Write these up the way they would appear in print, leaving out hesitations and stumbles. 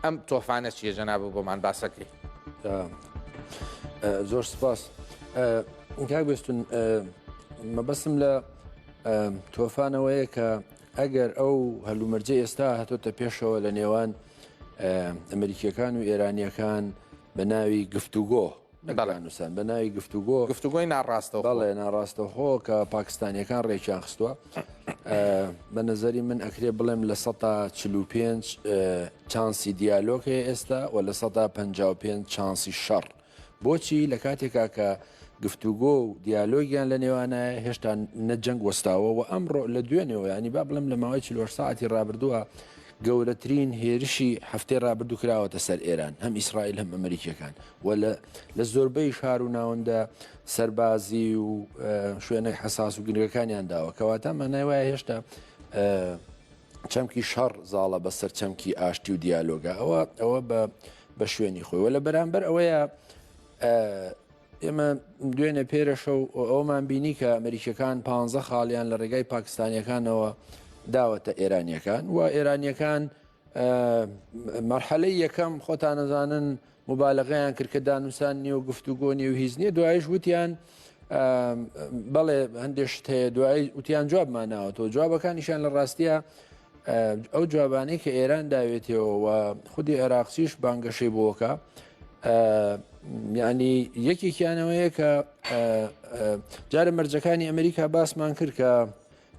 ئەم تۆفانە چیە جەنابت بۆمان باسەکەی؟ زۆر سپاس کاک بێستون مەبەستم لە تۆفانەوەیە کە ئەگەر ئەو هەلومەرجە ئێستا هاتۆتە پێشەوە لە نێوان ئەمریکیەکان و ئێرانیەکان بە ناوی گفتوگۆ نووسان بە ناوی گفتوگۆ گفتوگۆی ناڕاستە بەڵێ ناڕاستەخۆ کە پاکستانیەکان ڕێکیان خستووە بە نظری من ئەکرێ بڵێم لە 145 چانسی دیالۆک هەیە ئێستا و لە 155 چانسی شەڕ بۆچی لە کاتێکا کە گفتوگۆ و دیالۆگیان لە نێوانایە هێشتا نە جەنگ وەستاوە و ئەمڕۆ لە دوێنێەوە ینی با بڵێم لە ماوەی 48 ساعتی ڕابردووە گەورەترین هێرشی هەفتەی ڕابردوو کراوەتە سەر ئێران هەم ئیسرائیل هەم ئەمریکیەکان و لە زۆربەی شار و ناوەندە سەربازی و شوێنە حەساس و گرنگەکانیان داوە کەواتە مانای وایە هێشتا چەمکی شەڕ زاڵە بەسەر چەمکی ئاشتی و دیالۆگە ئەوە ئەوە بە بە شوێنی خۆی وە لە بەرامبەر ئەوەیە ئێمە دوێنێ پێرەشە و ئەومان بینی کە ئەمریکیەکان پ خاڵیان لە ڕێگای پاکستانیەکانەوە داوەتە ئێرانیەکان و ئێرانیەکان مەرحەلەی یەکەم خۆتانەزانن موبالەغەیان کرد کە دانوسان نیە و گفتوگۆ نیە و هیچ نیە دوایش وتیان بەڵێ هەندێک شت هەیە دوای وتیان جوابمان ناوەتەوە جوابەکانیشان لە ڕاستیە ئەو جوابانەی کە ئێران داوێتەوە و خودی عێراقچیش بانگەشەی بۆکە ینی یەکێکیانەوەیە کە جارە مەرجەکانی ئەمریکا باسمان کرد کە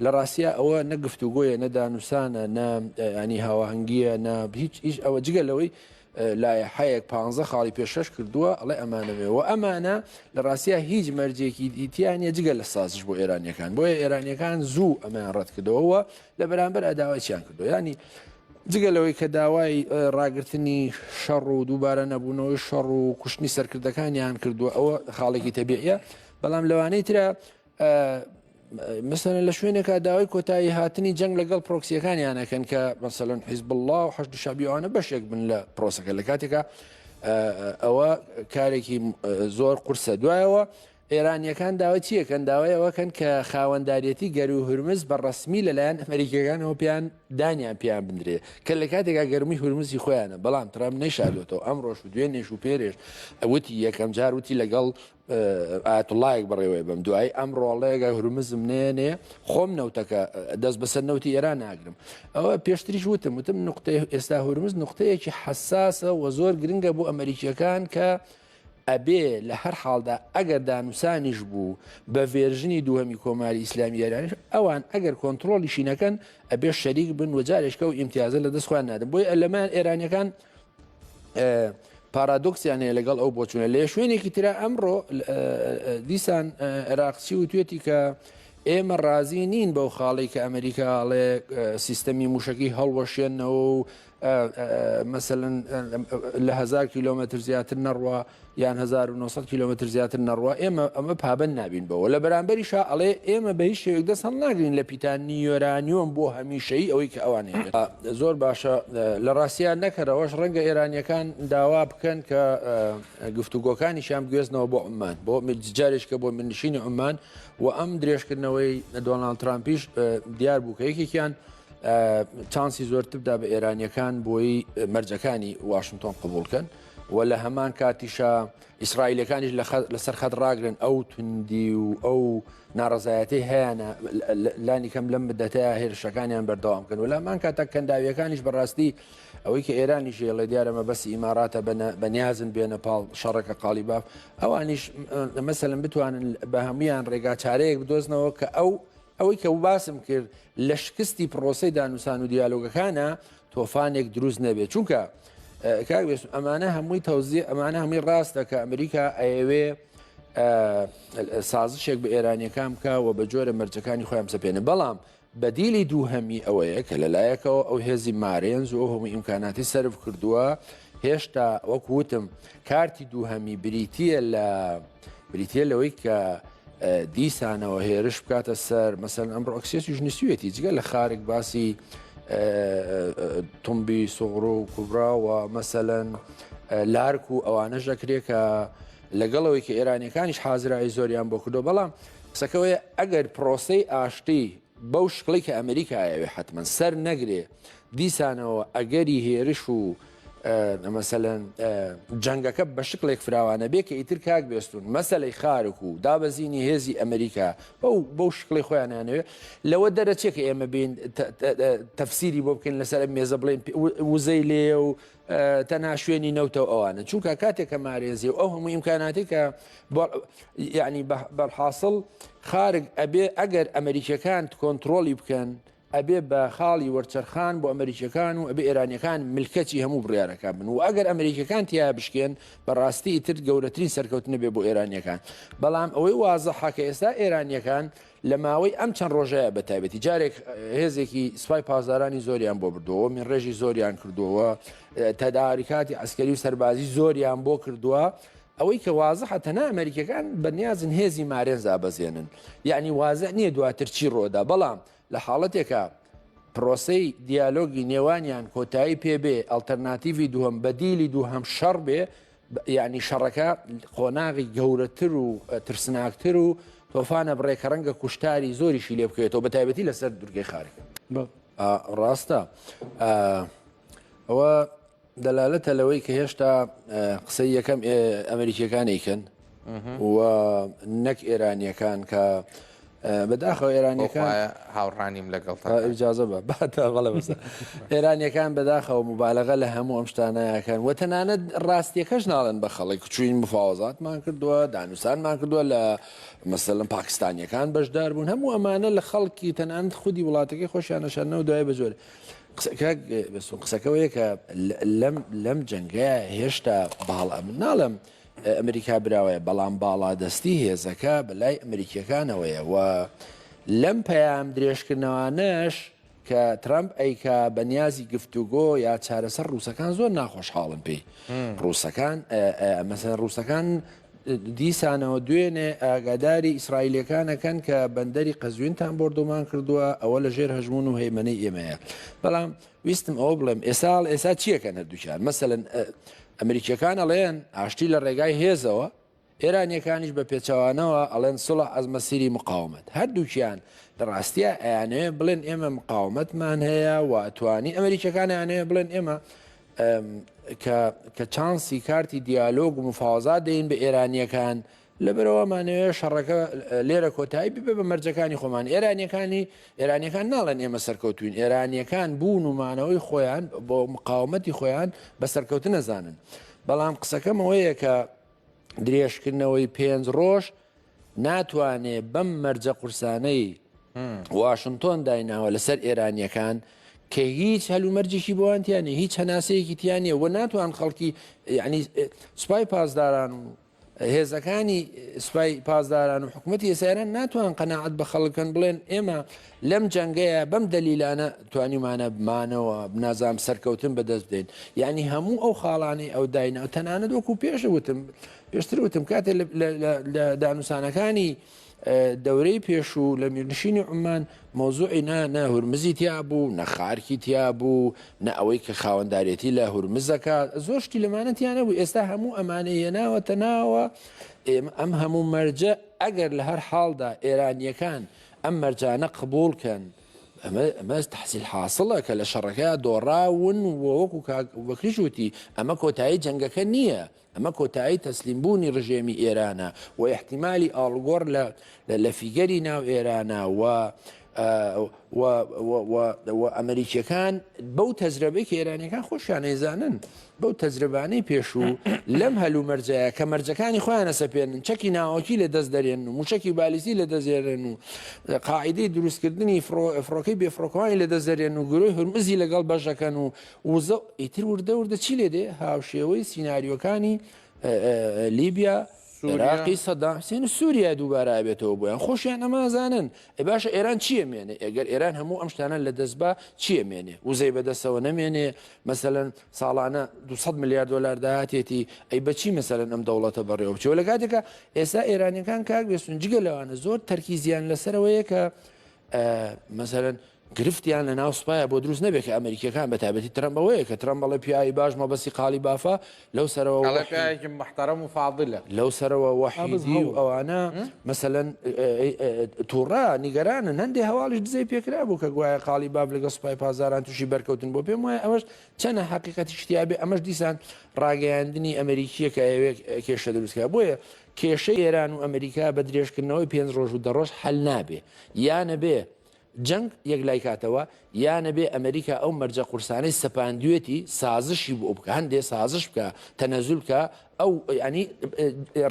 لە ڕاستیا ئەوە نە گفتوگۆیە نە دانوسانە نە ینی هاواهەنگیە نە هیچ هیچ ئەوە جگە لەوەی لایحەیەک پ خاڵی پێشەش کردووە ئەڵێ ئەمانەوێ و ئەمانە لە ڕاستیا هیچ مەرجێکی دیتیان نیە جگە لە سازش بۆ ئێرانیەکان بۆیە ئێرانیەکان زوو ئەمەیان ڕەت کردەوە لە بەرامبەر ئەداوای چیان کردو ینی جگە لەوەی کە داوای ڕاگرتنی شەڕ و دووبارە نەبوونەوەی شەڕ و کوشتنی سەرکردەکانیان کردووە ئەوە خاڵێکی تەبیعە بەڵام لەوانەی ترە مەسەلەن لە شوێنێکا داوای کۆتایی هاتنی جەنگ لەگەڵ پرۆکسیەکانیان ئەکەن کە مەسەلەن حیزبوڵڵا و حەشد شەعبی ئەوانە بەشێک بن لە پرۆسەکە لە کاتێکا ئەوە کارێکی زۆر قورسە دوایەوە ئێرانیەکان داوای چیەکەن داوای ئەوەکەن کە خاوەنداریەتی گەروی هورمز بە ڕسمی لەلایەن ئەمریکیەکانەوە پێیان دانیان پیان بندرێ کە لە کاتێکا گەرمی هورمزی خۆیانە بەڵام ترامپ نەیشاردوێتەوە ئەمڕۆش و دوێنێش و پێرێش وتی یەکەم جار وتی لەگەڵ ئایەتوڵایەک بەڕێوەی بم دوایی ئەم ڕۆڵەیەگە هورمزم نێنێ خۆم نەوتەکە دەست بەسەر نەوتی ئێران ناگرم ئەوە پێشتریش وتم وتم نقطەی ئێستا هورمز نقطەیەکی حساسە و زۆر گرنگە بۆ ئەمریکیەکان کە ئەبێ لە هەر حاڵدا ئەگەر دانوسانیش بوو بە version ی دووهەمی کۆماری ئیسلامی ئێرانیش ئەوان ئەگەر کۆنتترۆلیشی نەکەن ئەبێ شەریک بن و جارێکە و ئیمتیازە لە دەست خۆیان نادەن بۆیە لەمان ئێرانیەکان پارادۆکسیان هەیە لەگەڵ ئەو بۆچوونە لە شوێنێکی ترا ئەمڕۆ دیسان عێراقچی و توێتی کە ئێمە ڕازی نین بەو خاڵی کە ئەمریکا ئەڵێ سیستەمی موشکی هەڵوەشێنەوە و مەسەلەن لە هزار کیلۆمەتر زیاتر نەڕوا یان 1900 کیلۆمەتر زیاتر نەڕوا ئێمە ئەمە پابند نابین بەوە لە بەرامبەریشا ئەڵێ ئێمە بە هیچ شێوەیەک دەست هەڵناگرین لە پیتاندنی یۆرانیۆم بۆ هەمیشەیی ئەوەی کە ئەوان هەیە زۆر باشە لە ڕاستیا نەکەرەوەش ڕەنگە ئێرانیەکان داوا بکەن کە گفتوگۆکانیشیان بگوێزنەوە بۆ عمان بۆ جارێککە بۆ منشینی عمان و ئەم درێژکردنەوەی دۆناڵد ترامپیش دیار بوو کە یەکێکیان چانسی زۆرتر دا بە ئێرانیەکان بۆی مەرجەکانی واشنگتۆن قبولکەن و لە هەمان کاتیشا ئیسرائیلەکانیش لەسەر خەت ڕاگرن ئەو توندی و ئەو ناڕزایەتی هەیەە لانی کەم لەم بدەتەیە هێرشەکانیان بەردەوام کەن و لەمان کاتە کەنداویەکانیش بەڕاستی ئەوەی کە ئێرانی ژێڵێ دیارە مەبەستی ئیماراتە بەنیازن بێنە پاڵ شەڕەکە قاڵی باف ئەوانیش مەسەلەن بتوانن بە هەمویان ڕێگا چارەیەک بدۆزنەوە کە ئەو ئەوەی کە باسم کرد لە شکستی پرۆسەی دانوسان و دیالۆگەکانە تۆفانێک دروست نەبێت چونکە کاک بێستون ئەمانە هەمووی تەوزی ئەمانە هەمووی ڕاستە کە ئەمریکا ئەیەوێ سازشێک بە ئێرانیەکان بکە و بە جۆرە مەرجەکانی خۆیان بسەپێنە بەڵام بەدیلی دووهەمی ئەوەیە کە لەلایەکەوە ئەو هێزی مارێنز و ئەو هەموو ئیمکاناتی سەرف کردووە هێشتا وەک وتم کارتی دووهەمی بریتە لە بریتە لەوەی کە دیسانەوە هێرش بکاتە سەر مەسەن ئەمڕۆ ئەکسیۆسیش نووسیوێتی جگە لە خارک باسی تونبی سوغرا و کوبرا و مەسەلەن لارک و ئەوانەش دەکرێت کە لەگەڵەوەی کە ئێرانیەکانیش حازرایی زۆریان بۆ کردو بەڵام قسەکەوەیە ئەگەر پرۆسەی ئاشتی بەو شکڵی کە ئەمریکا ئەوێ حتمما سەر نەگرێ دیسانەوە ئەگەری هێرش و. مەسەلەن جەنگەکە بە شکڵێک فراوانە بێ کە ئیتر کاک بێستون مەسەلەی خارک و دابەزینی هێزی ئەمریکا بەو بەو شکڵی خۆیانیانەوێ لەوە دەرەچێ کە ئێمە بین تەفسیری بۆ بکەین لەسەر ئەم مێزە بڵێن وزەی لێ و تەنها شوێنی نەوتەوە ئەوانە چونکە کاتێک کە مارێزی و ئەو هەموو ئیمکاناتی کە یعنی بەرحاصل خارج ئەبێ ئەگەر ئەمریکیەکان کۆنتترۆلی بکەن ئەبێ بە خاڵی وەرچەرخان بۆ ئەمریکیەکان و ئەبێ ئێرانیەکان ملکەچی هەموو بڕیارەکان بن و ئەگەر ئەمریکیەکان تیا بشکێن بەڕاستی ئیتر گەورەترین سەرکەوتنە بێ بۆ ئێرانیەکان بەڵام ئەوەی وازحە کە ئێستا ئێرانیەکان لە ماوەی ئەم چەند ڕۆژەیە بە تایبەتی جارێک هێزێکی سوپای پاسدارانی زۆریان بۆ بردووە من ڕێژی زۆریان کردووە تەداریکاتی عسکەری و سەربازی زۆریان بۆ کردووە ئەوەی کە وازحە تەنها ئەمریکەکان بەنیازن هێزی مارێنز ئابەزێنن یعنی وازح نییە دواتر چی ڕۆدا بەڵام لە حاڵەتێکا پرۆسەی دیالۆگی نێوانیان کۆتایی پێ بێ، ئەڵتەرناتیڤی دووهەم، بەدیلی دووهەم شەڕ بێ، یانی شەڕەکە قۆناغی گەورەتر و ترسناکتر و تۆفانە بڕێ کە ڕەنگە کوشتاری زۆریشی لێ بکەوێتەوە بە تایبەتی لەسەر دورگەی خارک. ڕاستە ئەوە دەلالەتە لەوەی کە هێشتا قسەی یەکەم ئەمریکیەکان ئەیکەن و نەک ئێرانیەکان کە بەداخەوە ئێرانیەکان هاوڕانیم لەگەڵ ئجازە بە بەڵێ بەسە ئێرانیەکان بەداخەوە مبالغە لە هەموو ئەم شتانەکەن و تەنانەت ڕاستیەکەش ناڵێن بە خەڵک چوین مفاوەزاتمان کردووە دانوسانمان کردووە لە مەسەلەن پاکستانیەکان بەشدار بوون هەموو ئەمانە لە خەڵکی تەنانەت خودی وڵاتەکەی خۆشیانەشانەوە دوای بەزۆر کاک بێستون قسەکە ئەوەیە کە لەم لەم جەنگەیە هێشتا باڵ ئەمن ناڵێم ئەمریکا براوەیە بەڵام باڵادەستی هێزەکە بەلای ئەمریکیەکانەوەیە و لەم پەیام درێژکردنەوانەش کە ترامپ ئەیکا بە نیازی گفتوگۆ یا چارەسەر ڕووسەکان زۆر ناخۆشحاڵن پێی ڕووسەکان مەسەن ڕووسەکان دیسانەوە دوێنێ ئاگاداری ئیسرائیلیەکان ئەکەن کە بەندەری قەزوینتان بۆردومان کردووە، ئەوە لە ژێر هەژموون و هەیمەنەی ئێمەیە. بەڵام ویستم ئەوە بڵێم ئێستا ئێستا چیەکەن هەردووکیان؟ مەسەلەن ئەمریکیەکان ئەڵێن ئاشتی لە ڕێگای هێزەوە، ئێرانیەکانیش بە پێچەوانەوە ئەڵێن صلح از مسیر مقاومت. هەردووکیان لە ڕاستیا ئەیانەوێ بڵێن ئێمە مقاومەتمان هەیە و ئەتوانی ئەمریکیەکان ئەیانەوێ بڵێن ئێمە کە کە چانسی کارتی دیالۆگ و مفاوەزات دەین بە ئێرانیەکان لەبەرەوە مانەوێ شەڕەکە لێرە کۆتایی ببێ بە مەرجەکانی خۆمان ئێرانیەکانی ئێرانیەکان ناڵێن ئێمە سەرکەوتوین ئێرانیەکان بوون و مانەوەی خۆیان بۆ مقاومەتی خۆیان بە سەرکەوتن نەزانن بەڵام قسەکەم ئەوەیە کە درێژکردنەوەی پێنج ڕۆژ ناتوانێ بەم مەرجە قورسانەی واشنتۆن دایناوە لەسەر ئێرانیەکان کە هیچ هەلومەرجێکی بۆیان تیا نیە هیچ هەناسەیەکی تیا نیە و ناتوان خەڵکی یعنی سوپای پاسداران و هێزەکانی سوپای پاسداران و حکوومەتی ئێسایران ناتوان قەناعەت بە خەڵکەن بڵێن ئێمە لەم جەنگەیە بەم دەلیلانە توانیمانە بمانەوە نازام سەرکەوتن بەدەست بدەین یعنی هەموو ئەو خاڵانەی ئەو داینا تەنانەت وەکو پێش وتم پێشتر وتم کاتێ لە دانوسانەکانی دەورەی پێشوو لە میرنشینی عومان مەوزوعی نا نە هورمزی تیا بوو نە خارکی تیا بوو نە ئەوەی کە خاوەندارێتی لە هورمزەکە زۆر شتی لەمانە تیا نەبوو ئێستا هەموو ئەمانەی هێناوەتە ناوە ئێمە ئەم هەموو مەرجە ئەگەر لە هەر حاڵدا ئێرانیەکان ئەم مەرجانە قبوڵ کەن ئەمە ئەمە تحصیل حاصلە کە لە شەڕەکە دۆڕاون و وەکو کاک بەکریش وتی ئەمە کۆتایی جەنگەکە نییە ئەمە کۆتایی تەسلیم بوونی ڕژێمی ئێرانە و ئیحتیمالی ئاڵوگۆڕ لە لە فیگەری ناو ئێرانە و و و و ئەمریکیەکان بەو تەجرەبەی کە ئێرانیەکان خۆشیان ئەیزانن بەو تەجرەبانەی پێشوو لەم هەلومەرجەیە کە مەرجەکانی خۆیان ئەسەپێنن چەکی ناوەکی لە دەست دەرێن و موشەکی بالیستی لە دەست دێرن و قاعدەی دروستکردنی فڕۆکەی بێفڕۆکەوانی لە دەست دەرێن و گرۆی هورمزی لەگەڵ بەشەکەن و وزە ئیتر وردە وردە چی لێ دێ؟ هاوشێوەی سیناریۆکانی لیبیا، عێراقی سەدام حسێن و سووریا دووبارە ئەبێتەوە بۆیان خۆشیان ئەمە ئەزانن. ئێ باشە ئێران چی ئەمێنێ؟ ئەگەر ئێران هەموو ئەم شتانە لە دەست با چی ئەمێنێ؟ وزەی بەدەستەوە نەمێنێ، مەسەلەن ساڵانە 200 ملیار دۆلار داهاتێتی، ئەی بەچی مەسەلەن ئەم دەوڵەتە بەڕێوە بچێ؟ لە کاتێکا ئێستا ئێرانیەکان کاک بێستون جگە لەوانە زۆر تەرکیزیان لەسەرەوەیە کە مەسەلەن گرفتیان لە ناو سوپایا بۆ دروست نەبێ کە ئەمریکیەکان بە تایبەتی ترەمپ ئەوەیە کە ترەمپ ئەڵێ پیاوی باش مەبەستی قالی بافە لەو سەرەوە ئەڵێ پیاوێکی محتەرەم و فاضلە. لەو سەرەوە وەحیدی و ئەوانە مەسەلەن توڕە نیگەرانن هەندێ هەواڵیش دزەی پێکرا بوو کە گوایە قالی باف لەگەڵ سوپای پاسداران تووشی بەرکەوتن بۆ پێم وایە ئەوەش چەنە حەقیقەتیش تیابێ ئەمەش دیسان ڕاگەیاندنی ئەمریکیە کە ئەیەوێ کێشە دروست کات بۆیە کێشەی ئێران و ئەمریکا بە درێژکردنەوەی پێنج ڕۆژ و دە ڕۆژ حەل نابێ یانەبێ جەنگ یەکلای کاتەوە، یا نەبێ ئەمریکا ئەو مەرجە قورسانەی سەپاندوێتی سازشی بۆ بکا، هەندێ سازش بکا، تەنەزول بکا، ئەو یانی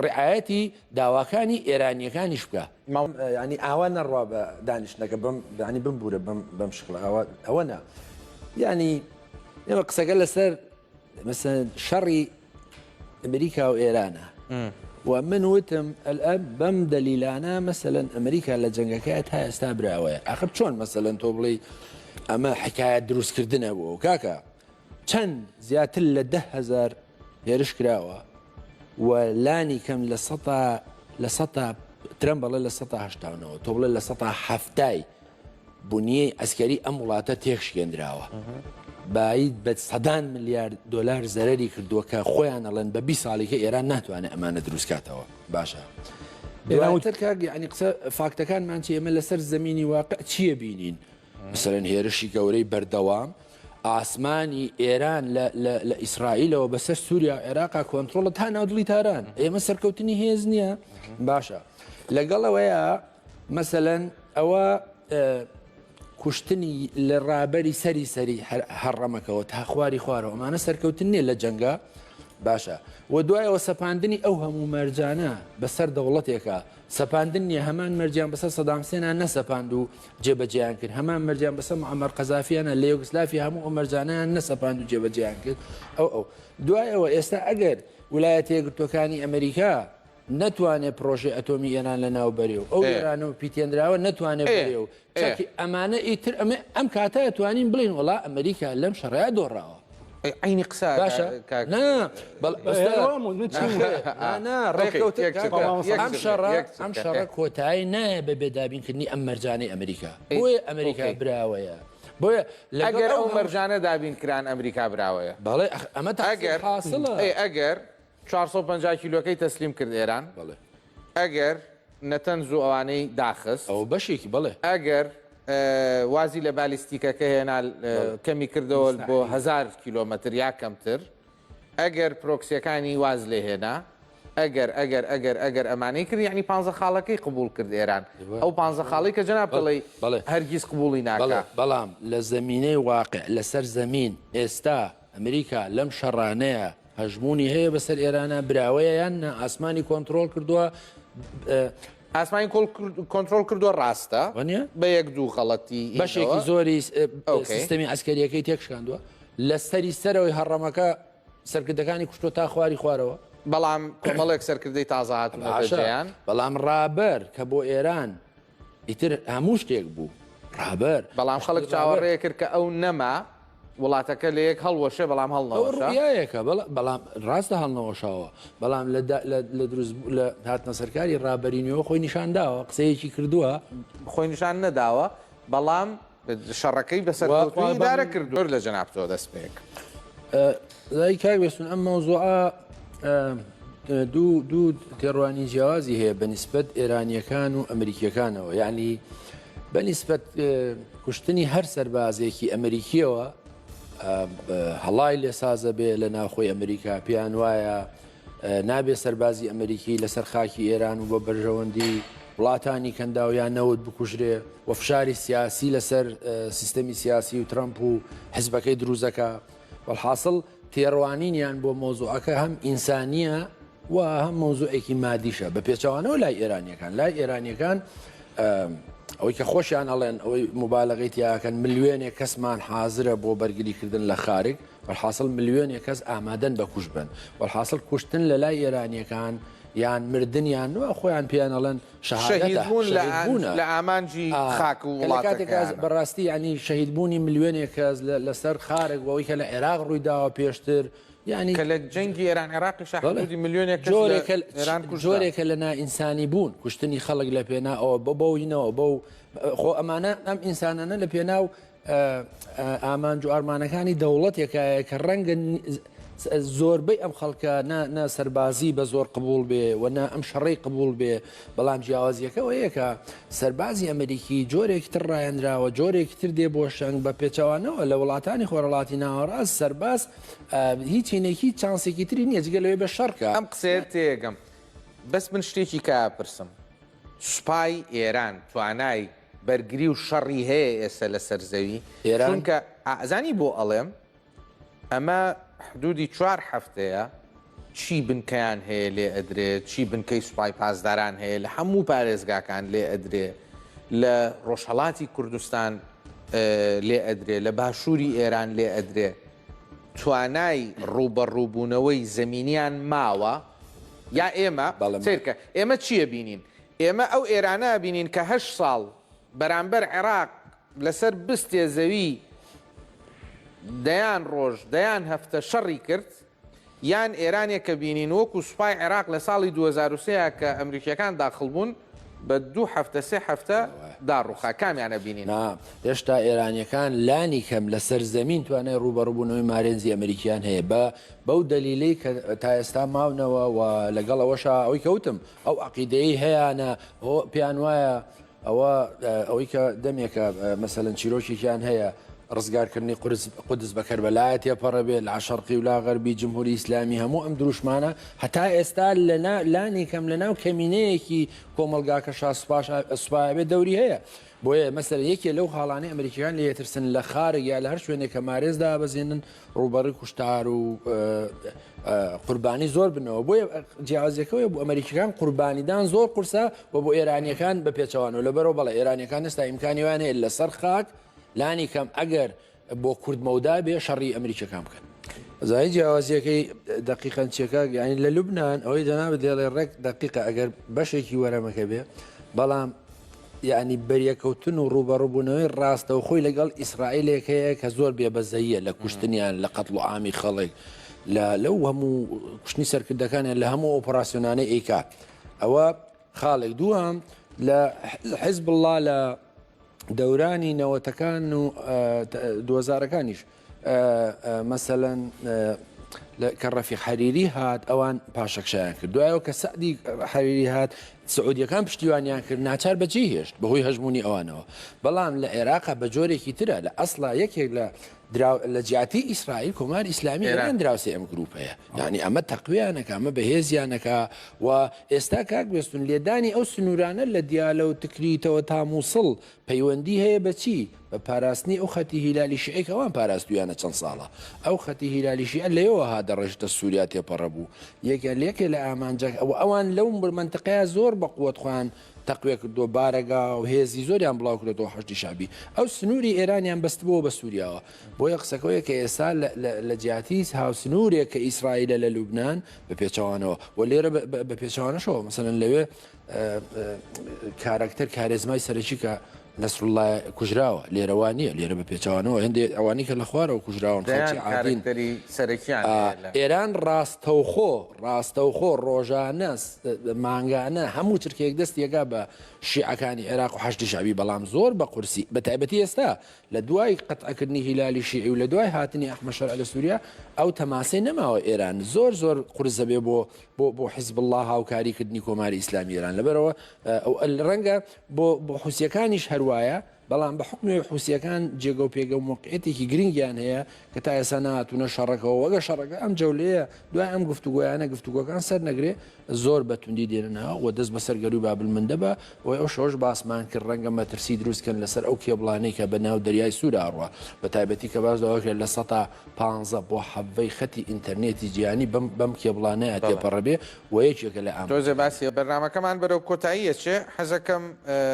ڕعایەتی داواکانی ئێرانییەکانیش بکا. یانی ئاوا نەڕوا بە دانیشتنەکە بەم یانی بمبوورە بەم بەم شکڵە ئاوا ئەوە نا یانی ئێمە قسەکە لەسەر مەسەلەن شەڕی ئەمریکا و ئێرانە و من وتم ئەلئەن بەم دەلیلانە مەسەلەن ئەمریکا لە جەنگەکە تا ئێستا براوەیە ئاخر چۆن مەسەلەن تۆ بڵێی ئەمە حکایەت دروستکردنە بۆ کاکە چەند زیاتر لە 10هزار هێرش کراوە و لانی کەم لە سەتا لە سەتا ترەم بەڵێ لە سەتا هەشتاونەوە تۆ بڵێ لە سەتا هەفتای بونیەی عەسکەری ئەم وڵاتە تێکشکێندراوە. بایید بە سەدان ملیار دۆلار زەرەری کردووە کە خۆیان ئەڵێن بە 20 ساڵیکە ئێران ناتوانێت ئەمانە دروست کاتەوە. باشە. دواتر کاک یعنی قسە فاکتەکانمان چی ئێمە لەسەر زمینی واقع چییە بینین؟ مثلەن هێرشی گەورەی بەردەوام ئاسمانی ئێران لە ئیسرائیلەوە بەسەر سووریا و عێراقا کۆنتترۆڵە تا ناودڵی تاران ئێمە سەرکەوتنی هێز نییە باشە لەگەڵەوەیە مەسەلەن ئەوە کوشتنی لە ڕابەری سەری سەری هەڕەمەکەوە تا خواری خوارەوە ئەمانە سەرکەوتن نییە لە جەنگە باشە و دوایەوە سەپاندنی ئەو هەموو مەرجانە بەسەر دەوڵەتێکە سەپاندن نییە هەمان مەرجیان بەسەر سەدام حسێنا نەسەپاند و جێبەجێیان کرد هەمان مەرجیان بەسەر معمر قەزافیانە لە یۆگسلافی هەموو ئەو مەرجانیان نەسەپاند و جێبەجێیان کرد ئەو ئەو دوایەوە ئێستا ئەگەر ولایەتە یەکگرتووەکانی ئەمریکا نەتوانێ پرۆژەی ئەتۆمی ئێران لەناو بەرێ و ئەو ئێرانە و پیتێنراوە نەتوانێ بەرێ و چەکی ئەمانە ئیتر ئەمە ئەم کاتە توانین بڵین وڵا ئەمریکا لەم شەڕەیە دۆڕاوە. عینی قسە باشە نا نا ڕێکەوت ئەم شەڕە ئەم شەڕە کۆتایی نایە بە بێدابینکردنی ئەم مەرجانەی ئەمریکا بۆیە ئەمریکا براوەیە بۆیە لەگەر ئەو مەرجانە دابین کران ئەمریکا براوەیە بەڵێ ئەمە ئەگەر حاصلە ئەگەر 450 کیلۆکەی تەسلیم کرد ئێران بەڵێ. ئەگەر نەتەنز و ئەوانەی داخست. ئەوە بەشێکی بەڵێ. ئەگەر وازی لە بالیستیکەکە هێنا کەمی کردەوە بۆ 1000 کیلۆمەتر یا کەمتر، ئەگەر پرۆکسیەکانی واز لێ هێنا، ئەگەر ئەگەر ئەگەر ئەگەر ئەمانەی کرد یعنی پانزە خاڵەکەی قبوڵ کرد ئێران، ئەو پانزە خاڵەی کە جەنابت دەڵێی هەرگیز قبوڵی ناکا. بەڵام لە زەمینەی واقع لەسەر زەمین ئێستا ئەمریکا لەم شەڕانەیە هەژموونی هەیە بەسەر ئێرانە براوەیە یان نا ئاسمانی کۆنترۆڵ کردووە ئاسمانی کۆنترۆڵ کردووە ڕاستە وانە بە یەک دوو غەڵەتی بەشێکی زۆری سیستەمی عسکەریەکەی تێکشکاندووە لە سەری سەرەوەی هەڕەمەکە سەرکردەکانی کوشتۆ تا خواری خوارەوە بەڵام کۆمەڵێک سەرکردەی تازە هاتوونەتە بەڵام ڕابەر کە بۆ ئێران ئیتر هەموو شتێک بوو ڕابەر. بەڵام خەڵک چاوەڕێ کرد کە ئەو نەما وڵاتەکە لە یەک هەڵوەشێ بەڵام هەڵنەوەشا. ڕوئیایەکە بەڵام ڕاستە هەڵنەوەشاوە بەڵام لە دروست لە هاتنە سەرکاری ڕابەری نوێوە خۆی نیشان داوە قسەیەکی کردووە. خۆی نیشان نەداوە بەڵام شەڕەکەی بە سەرکەوتوویی ئیدارە کردووە. لە جەنابتەوە دەست پێ کرد. دای کاک بێستون ئەم مەوزوعە دوو دوو تێڕوانی جیاوازی هەیە بە نیسبەت ئێرانیەکان و ئەمریکیەکانەوە یعنی بە نیسبەت کوشتنی هەر سەربازێکی ئەمریکیەوە هەڵای لێ سازە بێ لە ناوخۆی ئەمریکا پێیان وایە نابێ سەربازی ئەمریکی لەسەر خاکی ئێران و بە بەرژەوەندی وڵاتانی کەنداو یان نەوت بکوژرێ و فشاری سیاسی لەسەر سیستەمی سیاسی و ترەمپ و حزبەکەی دروزەکە وەلحاسڵ تێڕوانینیان بۆ مەوزوعەکە هەم ئینسانیە و هەم مەوزوعێکی مادیشە بە پێچەوانەوە لای ئێرانیەکان لای ئێرانیەکان ئەوەی کە خۆشیان ئەڵێن ئەوەی مبالغەی تیاکەن ملیۆنێک کەسمان حازرە بۆ بەرگریکردن لە خارج. وەلحاسڵ ملیۆنێک کەس ئامادەن بە کوشت بن. وەلحاسڵ کوشتن لە لای ئێرانییەکان یان مردنیان وا خۆیان پێیان ئەڵێن شەهادەتە، شەهیدبوون لە شەهیدبوونە. لە ئامانجی ئا، خاک و کە لە کاتێکا وڵاتەکەیانە. بەڕاستی یانی شەهیدبوونی ملیۆنێک کەس لە لەسەر خارک وەوەی کە لە عێراق ڕووی داوە پێشتر یانی کە لە جەنگی ئێران عێراقیشا بەڵێ حدوودی ملیۆنێک کەس لە جۆرێکە ئێران کوژرا. جۆرێکە لە نائینسانی بوون، کوشتنی خەڵک لە پێنا ئەوە بە بەو هینەوە بەو خۆ ئەمانە ئەم ئینسانانە لە پێناو ئامانج و ئارمانەکانی دەوڵەتێکایە کە ڕەنگە زۆربەی ئەم خەڵکە نە سەربازی بە زۆر قبول بێ و نە ئەم شەڕەی قبول بێ بەڵام جیاوازیەکە ئەوەیە کە سەربازی ئەمریکی جۆرێکی تر ڕایەنراوە جۆرێکی تر دێ بۆ شەنگ بە پێچەوانەوە لە وڵاتانی خۆرەڵاتی ناوەڕاست سەرباز هیچ هینێکی چانسێکی تری نییە جگە لەوەی بە شەڕکە. ئەم قسەیە تێگەم بەس من شتێکی کە ئەپرسم سوپای ئێران توانای بەرگری و شەڕی هەیە ئێستا لەسەر زەوی ئێران؟ چونکە ئەزانی بۆ ئەڵێم ئەمە حدودی چوار هەفتەیە چی بنکەیان هەیە لێ ئەدرێ چی بنکەی سوپای پاسداران هەیە لە هەموو پارێزگاکان لێ ئەدرێ لە ڕۆژهەڵاتی کوردستان لێ ئەدرێ لە باشووری ئێران لێ ئەدرێ توانای ڕووبەڕووبوونەوەی زەمینیان ماوە یا ئێمە سیرکە ئێمە چییە بینین ئێمە ئەو ئێرانە بینین کە هەشت ساڵ بەرامبەر عێراق لەسەر بستێ زەوی دەیان ڕۆژ، دەیان هەفتە شەڕی کرد، یان ئێرانێک کە بینین وەکو سوپای عێراق لە ساڵی 2003 کە ئەمریکیەکان داخڵ بوون بە دوو هەفتە سێ هەفتە داڕوخا، کامیانە بینین؟ نا، هێشتا ئێرانیەکان لانی کەم لەسەر زەمین توانای ڕووبەڕووبوونەوەی مارێنزی ئەمریکیان هەیە بە بەو دەلیلەی کە تا ئێستا ماونەوە و لەگەڵ ئەوەشا ئەوەی کە وتم ئەو عەقیدەیەی هەیانە پێیان وایە ئەوە ئەوەی کە دەمێکە مەسەلەن چیرۆکێکیان هەیە ڕزگارکردنی قورس قودس بە کەربەلایە تێپەڕە بێ لا شەرقی و لا غەربی جمهوری ئیسلامی هەموو ئەم دروشمانە هەتا ئێستا لە لانی کەم لە ناو کەمینەیەکی کۆمەڵگاکە شا سوپاش سوپایە بێ دەوری هەیە بۆیە مەسەلەن یەکێ لەو خاڵانەی ئەمریکیەکان لێ ترسن لە خارج یا لە هەر شوێنێک کە مارێز دابەزێنن ڕووبەڕی کوشتار و قوربانی زۆر بنەوە بۆیە جیاوازیەکەوەی بۆ ئەمریکیەکان قوربانیدان زۆر قورسە و بۆ ئێرانیەکان بە پێچەوانەوە لەبەرەوە بەڵێ ئێرانیەکان ئێستا ئیمکانی وایان هەیە لەسەر خاک لانی کەم ئەگەر بۆ کورد مەودا بێ شەڕی ئەمریکیەکان بکەن. زانی جیاوازیەکەی دەقیقەن چیە کاک یانی لە لوبناان ئەوەی جەنابت دێڵێ ڕێک دەقیقە ئەگەر بەشێکی وەرەمەکە بێ بەڵام یعنی بەریەکەوتن و ڕوبەڕوبوونەوەی ڕاستەوخۆی لەگەڵ ئیسرائیلێک هەیە کە زۆر بێبەزەیە لە کوشتنیان لە قەتڵ و عامی خەڵک لە لەو هەموو کوشتنی سەرکردەکانیان لە هەموو ئۆپەراسیۆنانەی ئەیکا ئەوە خاڵێک دووەم لە حزب الله لە دەورانی نەوەتەکان و دووەزارەکانیش مەسەلەن کە ڕەفیق حەریری هات ئەوان پاشەکشایان کرد دوایەوە کە سەعدی حەریری هات سعودیەکان پشتیوانیان کرد ناچار بەجێ هێشت بەهۆی هەژمونی ئەوانەوە بەڵام لە عێراقا بە جۆرێکی ترە لە ئەسڵا یەکێک لە لە جیاتی ئیسرائیل کۆماری ئیسلامی ئێران دراوسێ ئەم گروپەیە یعنی ئەمە تەقویانەکە ئەمە بەهێزیانەکە و ئێستا کاک بێستون لێدانی ئەو سنوورانە لە دیالە و تکریتەوە تا مووسڵ پەیوەندی هەیە بە چی؟ بە پاراستنی ئەو خەتی هیلالی شیعەی کە ئەوان پاراستوویانە چەند ساڵە. ئەو خەتی هیلالی شیعە لەوێوە هات دەڕێژتە سووریا تێپەڕە بوو. یەکە یەکێ لە ئامانجە و ئەوان لەو مەنتقەیە زۆر بە قوەت خۆیان تەقوێ کردووە، بارەگا و هێزی زۆریان بڵاو کردۆتەوە حەشدی شەعبی. ئەو سنووری ئێرانیان بەستبۆوە بە سووریاوە. بۆیە قسەکە ئەوەیە کە ئێستا لە جیاتی هاوسنوورێک کە ئیسرائیلە لە لوبنان بە پێچەوانەوە و لێرە بە پێچەوانەشەوە مەسەلەن لەوێ کارەکتەر کارێزمای سەرەکی کە نەسروڵڵا کوژراوە لێرە وا نییە لێرە بە پێچەوانەوە هەندێک ئەوانی کە لە خوارەوە کوژراون خەڵکی عادین سەرەکیان ئێران ڕاستەوخۆ ڕاستەوخۆ ڕۆژانە مانگانە هەموو چرکێک دەستیەکە بە شیعەکانی عێراق و حەشدی شەعبی بەڵام زۆر بە قورسی بە تایبەتی ئێستا لە دوای قەتعکردنی هیلالی شیعی و لە دوای هاتنی ئەحمەد شەرع لە سووریا ئەو تەماسەی نەماوە ئێران زۆر زۆر قورس دەبێ بۆ بۆ بۆ حیزبوڵڵا هاوکاری کردنی کۆماری ئیسلامی ئێران لەبەرەوە ڕەنگە بۆ بۆ حوسیەکانیش هەروایە بەڵام بە حکمی حوسیەکان جێگە و پێگە و موقعیەتێکی گرنگیان هەیە کە تا ئێستا نهاتوونە شەڕەکەەوە وەگە شەڕەکە ئەم جەولەیە دوای ئەم گفتوگۆیانە گفتوگۆکان سەر نەگرێ زۆر بە توندی دێننەوە و دەست بەسەر گەرووی بابلمەندەبە و ئەو شەوەش باسمان کرد ڕەنگە مەترسی دروست کەن لەسەر ئەو کێبڵانەی کە بە ناو دەریای سوورا ئەڕوا بە تایبەتی کە باس لەوە کرێت 15% بۆ 17 خەتی ئینتەرنێتی جیهانی بەم بەم کێبڵانەیە تێپەڕە بێ و یەکێکە لە ئام تۆزێ باسی بەرنامەکەمان بەرەو کۆتایی ئەچێ حەزەکەم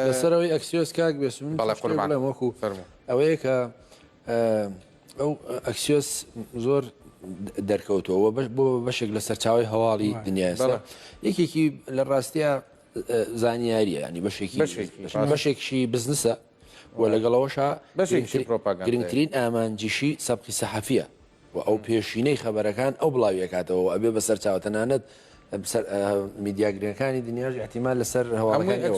لەسەرەوەی ئەکسیۆس کاک بێسوون بەڵێ شتێک قوربان بڵێم وەکو فەرموو. ئەوەیە کە. ئەو ئەکسیۆس زۆر دەرکەوتەوە بۆ بەشێک لە سەرچاوی هەواڵی دنیا یەکێکی لە ڕاستە زانیاریە ینی بەشێکی بەشێکشی بزنسە و لەگەڵەوەشا گرنگترین ئامانجیشی سەبقی سەحەفیە و ئەو پێشینەی خەبەرەکان ئەو بڵاویەکاتەوە ئەبێ بە سەرچاوە تەنانەت میدیاگرەکانی دنیاش احتیمال لەسەر هەواڵەکانی.